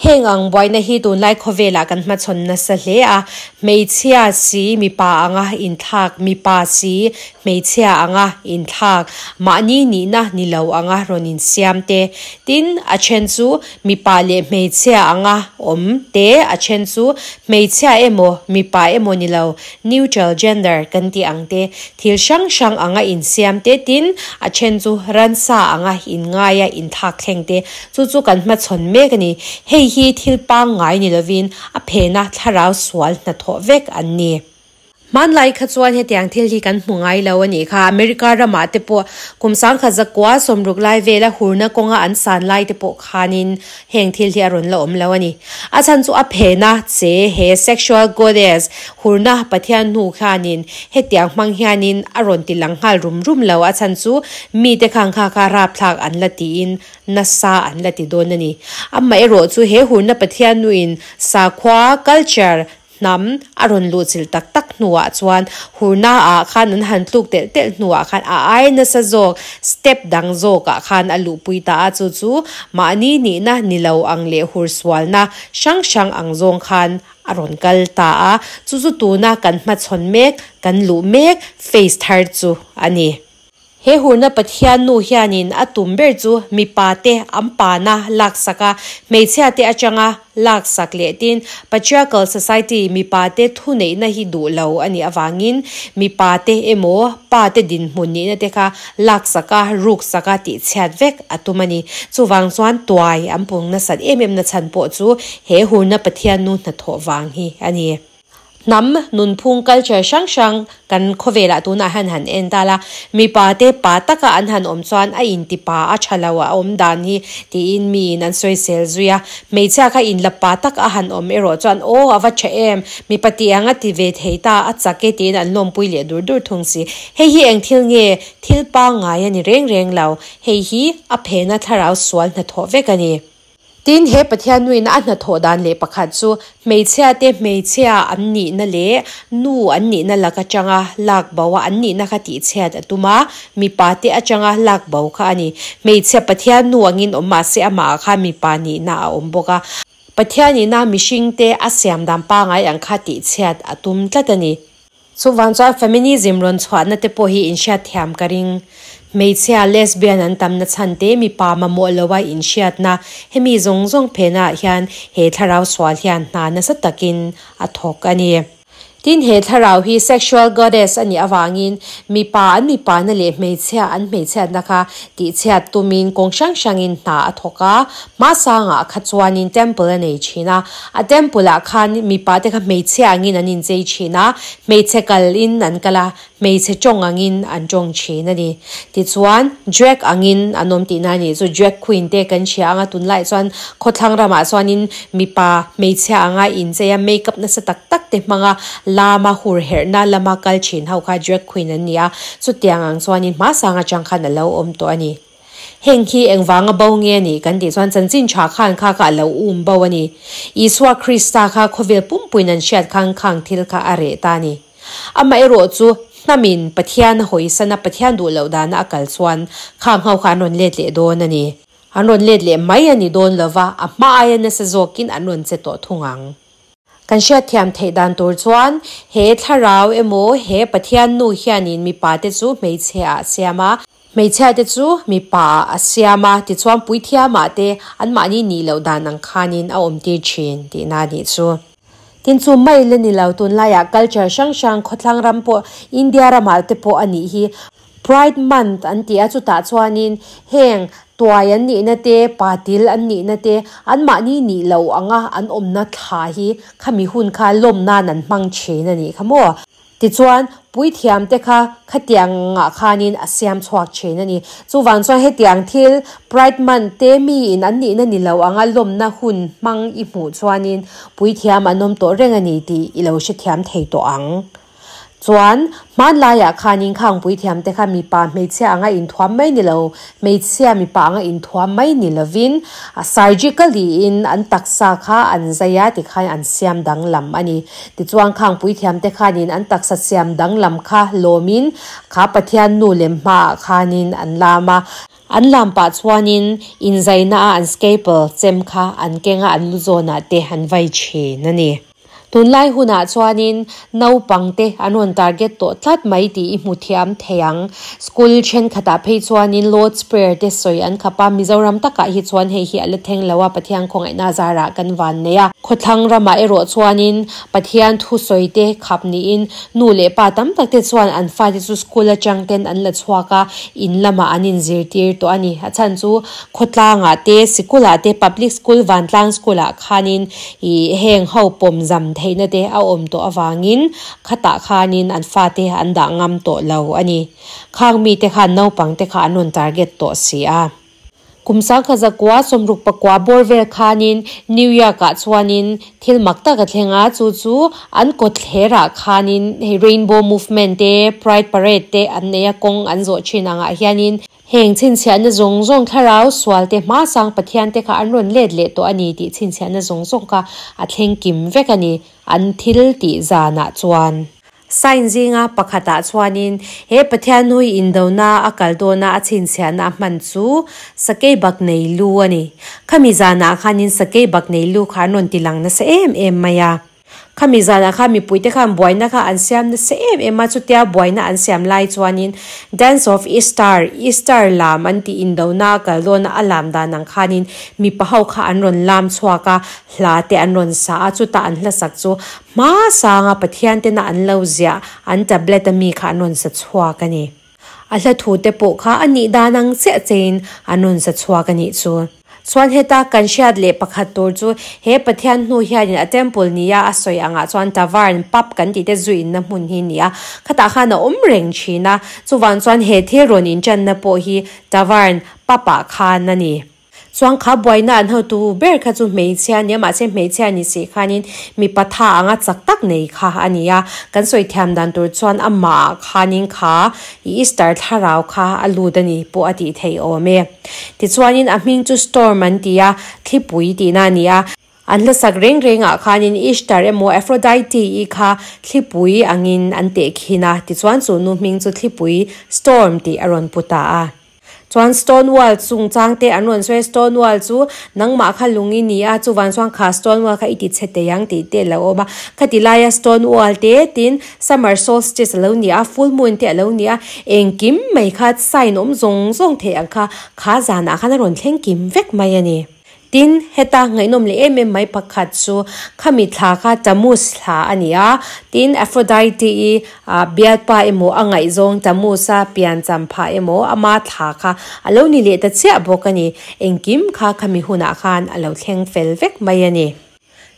Heng ang buaina hi tunlai khawvelah kan hmachhawn nasa hle a, hmeichhia si mipa anga inthlak, mipa si hmeichhia anga inthlak, mahni nihna ni lo anga rawn insiam te, tin a then chu mipa leh hmeichhia anga awm te, a then chu hmeichhia emaw mipa emaw ni lo Neutral gender kan tih ang te, thil hrang hrang anga insiam te tin a then chu ransa anga inngaia inthlak thleng te, chu chu kan hmachhawn mek a ni. Hei hi thil pangngai ni lovin a phena thlarau sual hnathawh vek an ni. Hmanlai kha chuan hetiang thil hi kan hmu ngai lo a nih kha. America ramah te pawh kum sangkhat zakua sawmruk lai vela hurna kawnga an san lai te pawh khanin heng thil hi a rawn la awm lo a ni. A chhan chu a phena che he sexual goddess hurna Pathian hnu khanin hetiang hmang hianin a rawn ti lang nghal rum rum lo. A chhan chu mite khang kha kha rapthlak an la tiin nasa an la ti dawn a ni. Amaherawh chu he hurna Pathian nuin sakhua, culture, Hnam a rawn luhchilh tak tak hnuah chuan hurna ah khan an han tluk telh telh hnuah khan a ai nasa zawk step dang zawkah khan a luhpui ta a, chu chu mahni nihna ni lo ang leh hur sualna hrang hrang ang zawng khan a rawn kal ta a, chu chu tuna kan hmachhawn mek, kan luh mek phase thar chu a ni. He hurna Pathian nu hianin a tum ber chu mipa te an pana laksak a, hmeichhia te atanga laksak leh tin patriarchal society mipa te thuneihna hi duh lo a nih avangin mipa te emaw pa te dinhmun nihna te kha laksak a, ruksak a tihchhiat vek a tum a ni. Chuvang chuan tuai an pung nasat em em na chhan pawh chu he hurna Pathian nu hnathawh vang hi a ni. Hnam nunphung culture hrang hrang kan khawvelah tunah hian han en ta la, mipa te pa taka an han awm chuan a inti pa a tha lo a awm dan hi tiin miin an sawisel zui a, hmeichhia kha inla pa tak a han awm erawh chuan aw a va tha em, mipa tih ang a ti ve thei ta a chak e tiin an lawmpui leh dur dur thung si. Hei hi eng thil nge thil pangngai a ni reng reng lo, hei hi a phena thlarau sual hnathawh vek a ni. Tin, he Pathian nuina a hnathawh dan leh pakhat chu hmeichhia te hmeichhia an nihna leh nu an nihna lak atanga lak bo a an nihna kha tihchhiat a tum a, mipa te atanga lak bo kha a ni. Hmeichhia Pathian nu angin awm mahse amah ah khan mipa nihna a awm bawk a. Pathian ina mihring te a siam dan pangai ang kha tihchhiat a tum tlat a ni. Chuvang chuan feminism rawn chhuahna te pawh hi inhriat thiam ka ring. Hmeichhia lesbian an tamna chhan te mipa mamawh loa inhriatna hemi zawng zawng phenah hian he thlarau sual hian hna nasa takin a thawk a ni. Tin he thlarau hi sexual goddess a nih avangin mipa an mipana leh hmeichhia an hmeichhiatna kha tihchhiat tumin kawng hrang hrangin hna a thawk a. Hmasangah kha chuanin temple a nei thin a, A temple ah khan mipa te kha hmeichhia angin an inchei thin a, hmeichhe kal in an kal a, hmeichhe tawng angin an tawng thin a ni. Tichuan, drag angin an awm tihna a nih chu, drag queen te kan hria ang a, tunlaiah chuan khawthlang ramah chuanin mipa hmeichhia anga inchei a, make up nasa tak tak te hmanga lama hur herhna lama kal thin ho kha drag queen an ni a, chutiang ang chuanin hmasang atang khan a lo awm tawh a ni. Heng hi engvanga bo nge a nih kan tih chuan chanchin tha khan kha kha a lo um bo a ni. Isua Krista kha khawvel pumpuiin an hriat khan khang thil kha a reh ta a ni. Amaherawh chu hnamin Pathian a hawisana Pathian duh loh dana a kal chuan khang ho kha an rawn let leh dawn a ni. An rawn let leh mai a ni dawn lova, a hma aia nasa zawkin an rawn che tawh thung ang. Kan hriatthiam theih dan tur chuan he thlarau emaw he Pathian nu hianin mipa te chu hmeichhe ah a siam a, hmeichhia te chu mipa ah a siam a, tichuan puithiamah te anmahni nih loh dan ang khanin a awmtir thin tihna a nih chu. Tin chu mai la ni lo, tunlaiah culture hrang hrang khawthlang ram pawh India ramah te pawh a nih hi. Pride Month an ti a, chutah chuanin heng tuai an nihna te, patil an nihna te, anmahni nih loh anga an awmna thla hi khami hun kha lawm nan an hmang thin a nih kha maw? Tichuan, puithiam te kha khatiangah khanin a siam chhuak thin a ni. Chuvang chuan hetiang thil Pride Month te miin an nihna ni lo anga lawmna hun hmang i hmuh chuanin puithiam an awm tawh reng a ni tih i lo hrethiam thei tawh ang. Chuan, hmanlaiah khan inkhangpui thiamte kha mipa hmeichhia anga inthuam mai ni lo, hmeichhia mipa anga inthuam mai ni lovin surgically in an taksa kha an zai a tikhan an siam danglam a ni. Tichuan, khangpui thiamte khanin an taksa siam danglam kha lawmin kha Pathian nu lem hmaah khanin an lam a. An lam pah chuanin inzaina a an scalpel chem kha an keng a, an lu zawnah te an vai thin a ni. Tunlai hunah chuanin naupangte an rawn target tawh tlat mai tih i hmu thiam thei ang. School thenkhatah phei chuanin Lord's Prayer te sawi an khap a, Mizoram takah hi chuan hei hi a la thleng lo a, Pathian khawngaihna zarah kan van nei a. Khawthlang ramah erawh chuanin Pathian thu sawi te khap niin nu leh pa tam tak te chuan an fate chu school atang ten an la chhuak a, in lamah an inzirtir tawh a ni. A chhan chu khawtlangah te, sikulah te, public school, vantlang school ah khanin Ih heng ho pawm zam theihna te a awm tawh avangin khatah khanin an fate an dah ngam tawh lo a ni. Khang mite khan naupang te kha an rawn target tawh si a. Kum 1969 bawr vel khanin New York ah chuanin thil mak tak a thleng a, chu chu an kawtthler ah khanin hei Rainbow Movement te, Pride Parade te an nei a, kawng an zawh thin angah hianin heng chhinchhiahna zawng zawng thlarau sual te hmasang Pathian te kha an rawn let leh tawh a ni tih chhinchhiahna zawng zawng kha a thleng kim vek a ni an thil tih zanah chuan. Sign zinga pakhatah chuanin he Pathian hui indona a kal dawna a chhinchhiahna a hman chu sakei bak nei lu a ni. Khami zanah khanin sakei bak nei lu kha an rawn ti lang nasa em em mai a. Khami zanah khan mipuite khan buaina kha an siam nasa em em a, chutia buaina an siam lai chuanin Dance of Ishtar, Ishtar lam an tih indona a kal dawna a lam dan ang khanin mipa ho kha an rawn lam chhuak a, hla te an rawn sa a, chutah an hlasak chu Hma sanga Pathian tena an lo ziah an tablet a mi kha an rawn sa chhuak a ni. A hla thu te pawh kha a nih dan ang chiah chein an rawn sa chhuak a nih chu. Chuan heta kan hriat leh pakhat tur chu he Pathian hnu hianin a temple nia a sawi angah chuan tavern, pub kan tih te zuinna hmun hi nia khatah khan a awm reng thin a. Chuvang chuan he thil rawn inchanna pawh hi tavern, pub ah khan a ni. Chuan kha buaina an hotu ber kha chu hmeichhia a nia, mahse hmeichhia ni si khanin mipa tha anga chak tak nei kha a ni a. Kan sawi thiam dan tur chuan amah khanin kha i Easter thlarau kha a lut a ni pawh a tih theih awm e. Tichuanin a hming chu Storm an ti a, thlipui tihna a ni a. An hlasak reng rengah khanin Ishtar emaw Aphrodite-i kha thlipui angin an tehkhin a, tichuan chu nu hming chu thlipui, storm, tih a rawn pu ta a. Chuan stone wall chungchang te an rawn sawi a, stone wall chu nangmah kha lung i ni a, chuvan chuan kha stone wall kha i ti chhe thei ang tih te a lo awm a, khati laia stone wall te tin summer solstice a lo ni a, full moon te a lo ni a, engkim mai kha sign awm zawng zawng theih ang kha kha zanah khan a rawn thleng kim vek mai a ni. Tin, heta ngaihnawm leh em em mai pakhat chu khami thla kha Tammuz thla a ni a, tin Aphrodite-i bialpa emaw a ngaihzawng Tammuz-a piancham phah emaw ama thla kha a lo ni leh ta chiah bawk a ni. Engkim kha khami hunah khan a lo thleng fel vek mai a ni.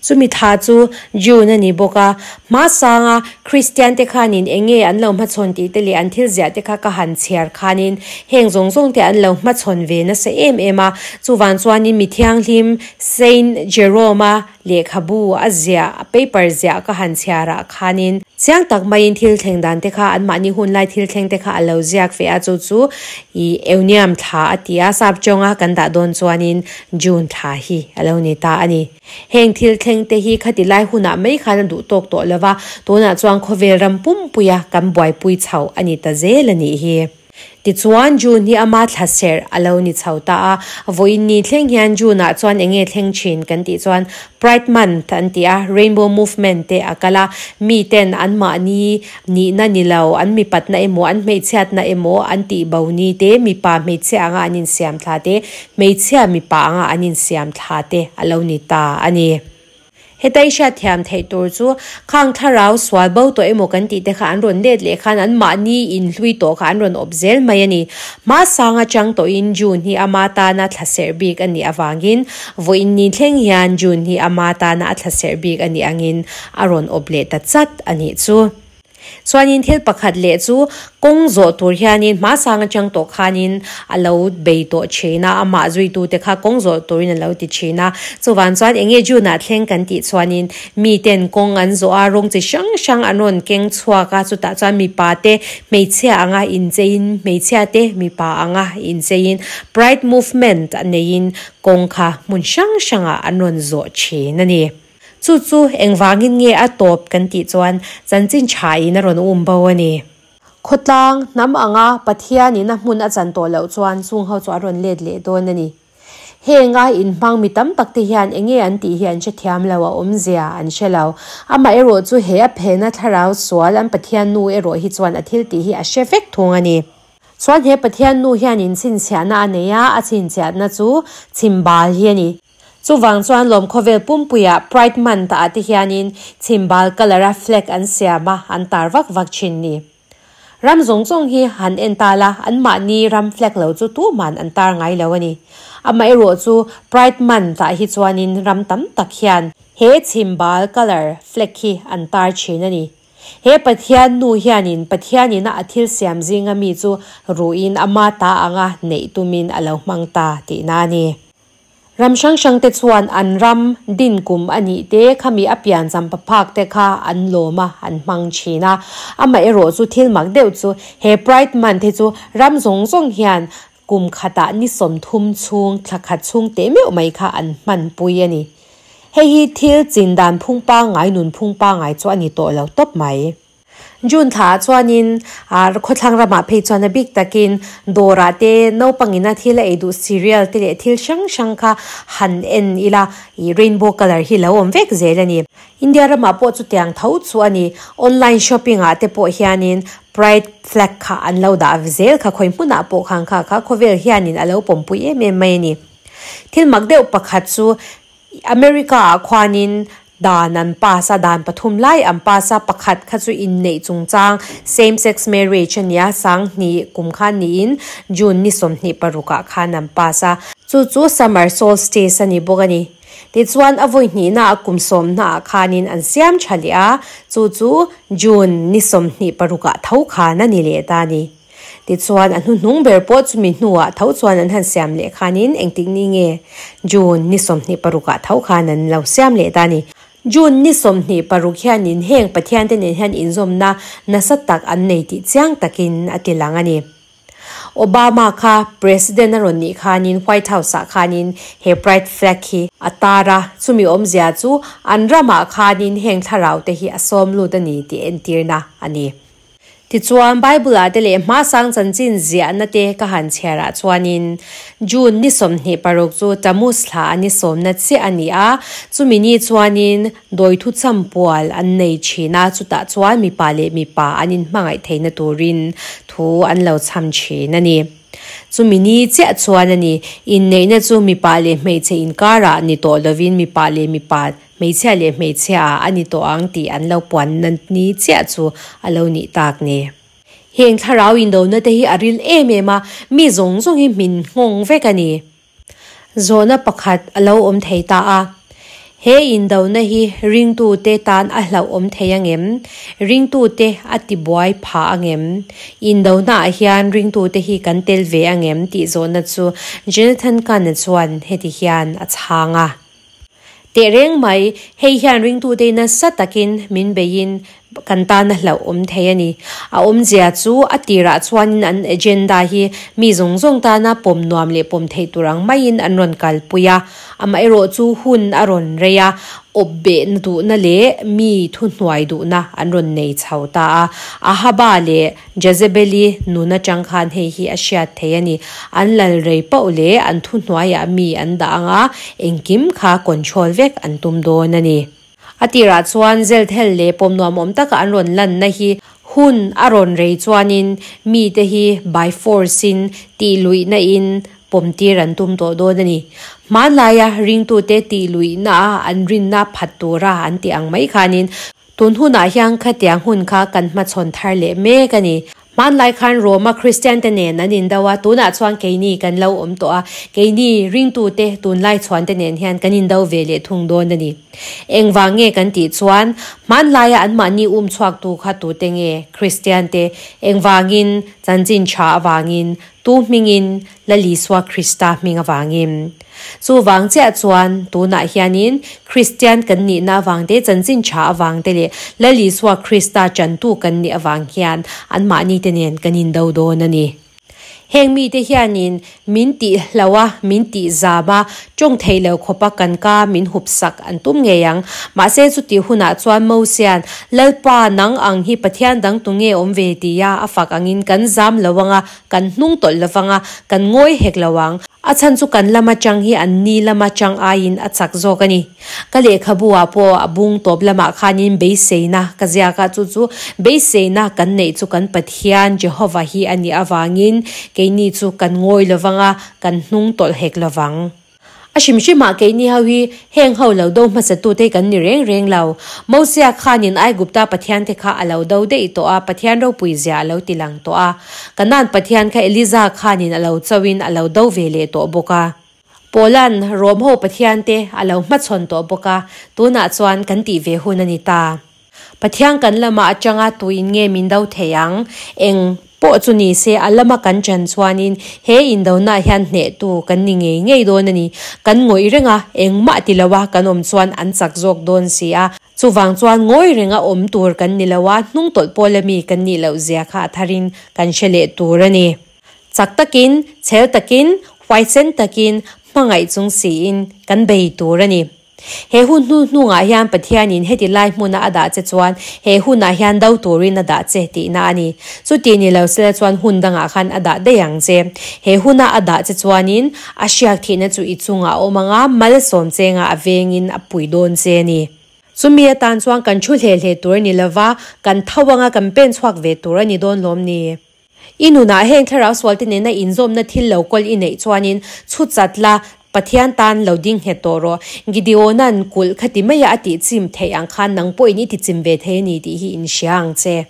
Chumi thla chu June a ni bawk a, hmasanga Kristian te khanin eng nge an lo hmachhawn tih te leh an thil ziah te kha ka han chhiar khanin heng zawng zawng te an lo hmachhawn ve nasa em em a. Chuvang chuanin mi thianghlim Saint Jerome-a lehkhabu a ziah, a paper ziah ka han chhiar ah khanin chiang tak maiin thil thleng dan te kha anmahni hunlai thil thleng te kha a lo ziak ve a, chu chu i Euniam thla a ti a, sap chawnga kan dah dawn chuanin June thla hi a lo ni ta a ni. Heng thil thleng te hi khati lai hunah mai khan a duh tawk tawh lo va, tunah chuan khawvel ram pumpuia kan buaipui chho a ni ta zel a nih hi. Tichuan, June hi ama thla serh a lo ni chho ta a, vawiin ni thleng hian June-ah chuan eng nge thleng thin kan tih chuan Pride Month an ti a, Rainbow Movement te a kal a, miten anmahni nihna ni lo, an mipatna emaw, an hmeichhiatna emaw an tih bo ni te, mipa hmeichhia anga an insiam thla te, hmeichhia mipa anga an insiam thla te a lo ni ta a ni. Heta i hriatthiam theih tur chu khang thlarau sual bo tawh emaw kan tih te kha an rawn let leh khan an mahni inhlui tawh kha an rawn awp zel mai a ni. Hmasang atang tawhin June hi ama tana thla serh bik a nih avangin vawiin ni thleng hian June hi ama tana a thla serh bik a nih angin a rawn awp leh ta chat a nih chu. Chuanin thil pakhat leh chu kawng zawh tur hianin hmasang atang tawh khanin a lo bei tawh thin a, amah zuitute kha kawng zawh turin a lo ti thin a. Chuvang chuan eng nge June-ah thleng kan tih chuanin miten kawng an zawh a, rawng chi hrang hrang an rawn keng chhuak a, chutah chuan mipa te hmeichhia anga incheiin hmeichhia te mipa anga incheiin Pride Movement a neiin kawng kha hmun hrang hrangah an rawn zawh thin a ni. Chu chu engvangin nge a tawp kan tih chuan chanchin thain a rawn um bo a ni. Khawtlang hnam anga Pathianin a hmun a chan tawh loh chuan chung ho chu a rawn let leh dawn a ni. Heng a inhmang mi tam tak te hian enge an tih hi an hrethiam lo, a awmzia an hre lo. Amaherawh chu he a phena thlarau sual an Pathian nu erawh hi chuan a thil tih hi a hre vek thung a ni. Chuan he Pathian nu hian inchhinchhiahna a nei a, a chhinchhiahna chu chhimbal hi a ni. Chuvang chuan lawm khawvel pumpuiah Pride Month ah te hianin chhimbal colour a flag an siam a, an tar vak vak thin ni. Ram zawng zawng hi han en ta la, anmahni ram flag lo chu tuman an tar ngai lo a ni. Amaherawh chu Pride Month ah hi chuanin ram tam tak hian. he chhimbal colour flag hi an tar thin a ni. He Pathian nu hianin Pathian ina a thil siam zinga mi chu ruhin ama ta anga neih tumin a lo hmang ta tihna a ni. Ram hrang hrang te chuan an ram din kum a nih te, khami a pian champa phak te kha an lawm a, an hmang thin a. Amaherawh chu thil mak deuh chu he Pride Month hi chu ram zawng zawng hian kum khatah ni 30 chhung, thla khat chhung teh meuh mai kha an hmanpui a ni. Hei hi thil chin dan phung pangngai, nun phung pangngai chu a ni tawh lo tawp mai. June thla ah chuanin khawthlang ramah phei chuan a bik takin dawrah te naupangin a thil a ei duh cereal te leh thil hrang hrang kha han en ila ih rainbow colour hi lo awm vek zel a ni. India ramah pawh chutiang tho chu a ni. Online shopping ah te pawh hianin pride flag kha an lo dah zel kha khawi hmunah pawh khan kha kha khawvel hianin a lo pawmpui em em mai a ni. Thil mak deuh pakhat chu America ah khuanin dan an pass a, dan pathum lai an pass a, pakhat kha chu inneih chungchang same sex marriage a nia, 2000 kum khan niin June ni 26 ah khan an pass a, chu chu summer solstice a ni bawk a ni. Tichuan a vawi hnihna a kum sawmna ah khanin an siam tha leh a, chu chu June ni 26 ah tho khan a ni leh ta a ni. Tichuan, a hnuhnung ber pawh chumi hnuah tho chuan an han siam leh khanin engtik ni nge June ni 26 ah tho khan an lo siam leh ta a ni. June ni 26 hianin heng Pathiante nen hian inzawmna nasa tak an nei tih chiang takin a ti lang a ni. Obama kha President a rawn nih khanin White House ah khanin he Pride Flag hi a tar a, chumi awmzia chu an ramah khanin heng thlarau te hi a sawm lut a ni tih entirna a ni. Tichuan, Bible-ah te leh hmasang chanchin ziahna te ka han chhiarah chuanin, June ni 26 chu Tammuz thla a ni sawmna chiah a ni a, chumi ni chuanin dawithu champual an nei thin a, chutah chuan mipa leh mipa an inhmangaih theihna turin thu an lo chham thin a ni. Chumi ni chiah chuan a ni, inneihna chu mipa leh hmeichhe inkarah ni tawh lovin mipa leh mipa Hmeichhia leh hmeichhia ah a ni tawh ang tih an lo puanna ni chiah chu a lo nih tak ni. Heng thlarau indona te hi a ril em em a, mi zawng zawng hi hmin nghawng vek a ni. Zawhna pakhat a lo awm thei ta a, he indona hi ringtute tan a hlauh awm thei angem? Ringtute a tibuai phah angem? Indona ah hian ringtute hi kan tel ve angem tih zawhna chu Jonathan Kahn-a chuan heti hian a chhang a. Tehreng mai, hei hian ringtute nasa takin min beiin kan tan a hlauh awm thei a ni. A awmzia chu a tirah chuanin an agenda hi mi zawng zawng tana pawm nuam leh pawm theih tur ang maiin an rawn kalpui a. Amaherawh chu hun a rawn rei a, awp behna duhna leh mi thuhnuai duhna an rawn nei chho ta a. Ahaba leh Jezebeli nun atang khan hei hi a hriat thei a ni. An lal rei pauh leh an thuhnuaiah mi an dah ang a, engkim kha control vek an tum dawn a ni. A tirah chuan Zelthel leh pawmnuam awm taka an rawn lanna hi hun a rawn rei chuanin mite hi by force in tih luihna in pawmtir an tum tawh dawn a ni. Hmanlaia ringtute tih luihna a an rinna phat tura an tih ang mai khanin Tun hunah hian khatiang hun kha kan hmachhawn thar leh mek a ni. Hmanlai khan Roma Kristiante nen an indo a, tunah chuan keini kan lo awm tawh a, keini ringtute tunlai chhuante nen hian kan indo ve leh thung dawn a ni. Engvang nge kan tih chuan hmanlaia anmahni um chhuaktu kha tute nge Kristiante? Engvangin? Chanchin tha avangin, tu hmingin? Lal Isua Krista hming avangin. Chuvang chiah chuan tunah hianin Kristian kan nihna avang te, chanchin tha avang te leh Lal Isua Krista chantu kan nih avang hian anmahni te nen kan indo dawn a ni. Heng mite hianin min tih hlo a, min tih zam a, tawng theih lo khawpa kan ka min hup sak an tum ngei ang. Mahse chutih hunah chuan Mosia'n, Lalpa, nang ang hi Pathian dang tu nge awm ve? tia a fak angin kan zam lo anga, Kan hnung tawlh lo vang a, kan ngawi hek lo ang. A chhan chu kan lama chang hi an ni lama chang aiin a chak zawk a ni. Ka lehkhabu ah pawh a bung tawp lamah khanin beiseina ka ziak a, chu chu beiseina kan neih chu kan Pathian Jehovah hi a nih avangin keini chu kan ngawi lo vang a, kan hnung tawlh hek lo vang. A hrim hrimah keini ho hi heng ho lo do hmasatute hi kan ni reng reng lo. Mosia khanin Aigupta pathiante kha a lo do daih tawh a, Pathian ropui zia a lo ti lang tawh a. Kanaan pathian kha Eliza khanin a lo chauhin a lo do ve leh tawh bawk a. Paula'n Rom ho pathiante a lo hmachhawn tawh bawk a, tunah chuan kan tih ve hun a ni ta. Pathian kan lama atanga tuin nge min do thei ang? Eng pawh chu ni se a lama kan chan chuanin he indonaah hian hnehtu kan ni ngei ngei dawn a ni. Kan ngawih reng a, engmah ti lo a kan awm chuan an chak zawk dawn si a. Chuvang chuan ngawi renga awm tur kan ni lo a, hnungtawlh pawla mi kan nih loh zia kha a tharin kan hre leh tur a ni. Chak takin, chhel takin, huaisen takin, hmangaih chung siin kan bei tur a ni. He hun hnu hnungah hian Pathianin heti lai hmuna a dah che chuan he hunah hian do turin a dah che tihna a ni. Chuti ni lo sela chuan hun dangah khan a dah daih ang che. He huna a dah che chuanin a hriak thihna chu i chungah a awm ang a, malsawm chenga a vengin a pui dawn che a ni. Chumi atan chuan kan thu hle hle tur a ni lova, kan tho anga kan pen chhuak ve tur a ni dawn lawm ni? I nunah heng thlarau sualte nena inzawmna thil lo kawl i neih chuanin chhut chat la, Pathian tan lo ding nghet tawh rawh. Gideona'n kulh khati maia a tih chim theih ang khan nang pawhin i ti chim ve thei a ni tih hi inhria ang che.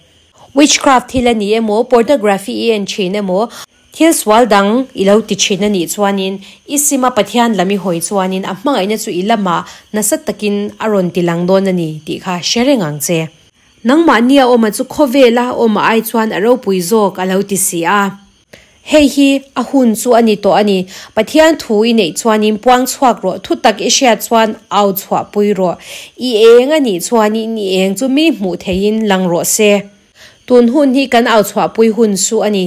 Witchcraft thil a ni emaw, pornography i en thin emaw, thil sual dang i lo ti thin a nih chuanin i sima Pathian lam i hawi chuanin a hmangaihna chu i lamah nasa takin a rawn ti lang dawn a ni tih kha hre reng ang che. Nangmahnia awma chu khawvela awma ai chuan a ropui zawk a lo ti si a. Hei hi a hun chu a ni tawh a ni. Pathian thu i neih chuanin puang chhuak rawh, thutak i hriat chuan au chhuahpui rawh. I eng a nih chuanin i eng chu mi hmuh theihin lang rawh se. Tun hun hi kan au chhuahpui hun su a ni.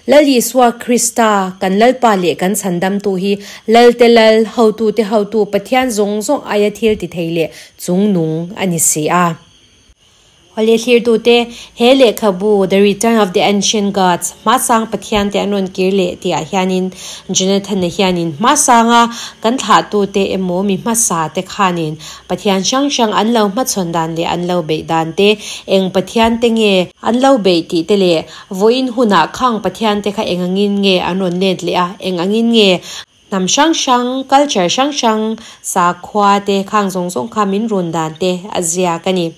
Lal Isua Krista, kan Lalpa leh kan Chhandamtu hi Lalte Lal, Hotute Hotu, Pathian zawng zawng aia thil ti thei leh chungnung a ni si a. Awle thlirtute, he lehkhabu The Return of the Ancient Gods, Hmasang Pathiante an rawn kir leh tihah hianin Jonathan-a hianin hmasanga kan thlahtute emaw mi hmasate khanin Pathian hrang hrang an lo hmachhawn dan leh an lo beih dan te, eng Pathian te nge an lo beih tih te leh vawiin hunah khang Pathian te kha eng angin nge an rawn let leh a, eng angin nge hnam hrang hrang, culture hrang hrang, sakhua te khang zawng zawng kha min run dan te a ziak a ni.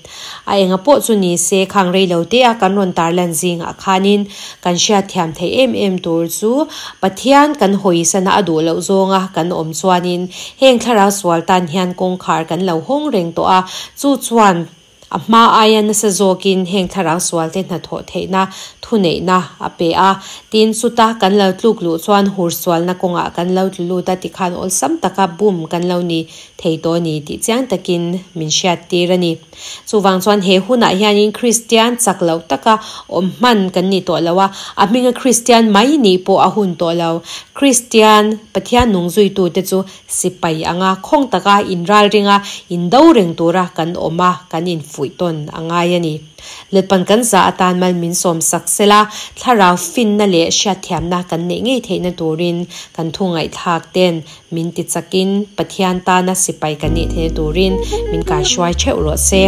A enga pawh chu ni se khang rei lo te a kan rawn tarlan zingah khanin kan hriatthiam theih em em tur chu Pathian kan hawisana a duh loh zawnga kan awm chuanin heng thlarau sual tan hian kawngkhar kan lo hawng reng tawh a, chu chuan a hma aia nasa zawkin heng thlarau sualte hnathawh theihna thuneihna a pe a. Tin, chuta kan lo tluk luh chuan hur sualna kawngah kan lo tlu lut a tikhan awlsam taka bum kan lo ni thei tawh a ni tih chiang takin min hriattir a ni. Chuvang chuan he hunah hianin Kristian chak loh taka awm hman kan ni tawh lo a, a hminga Kristian mai nih pawh a hun tawh lo. Kristian, Pathian nung zuitute chu sipai anga khawng taka inral ringa indo reng tura kan awm a, kan infuih tawn a ngai a ni. Letpan kan za atan mal min sawm sak sela, thlarau finna leh hriatthiamna kan neih ngei theihna turin kan thu ngaihthlak ten Min ti chakin Pathian tana sipai kan nih theihna turin min kaihruai theuh rawh se.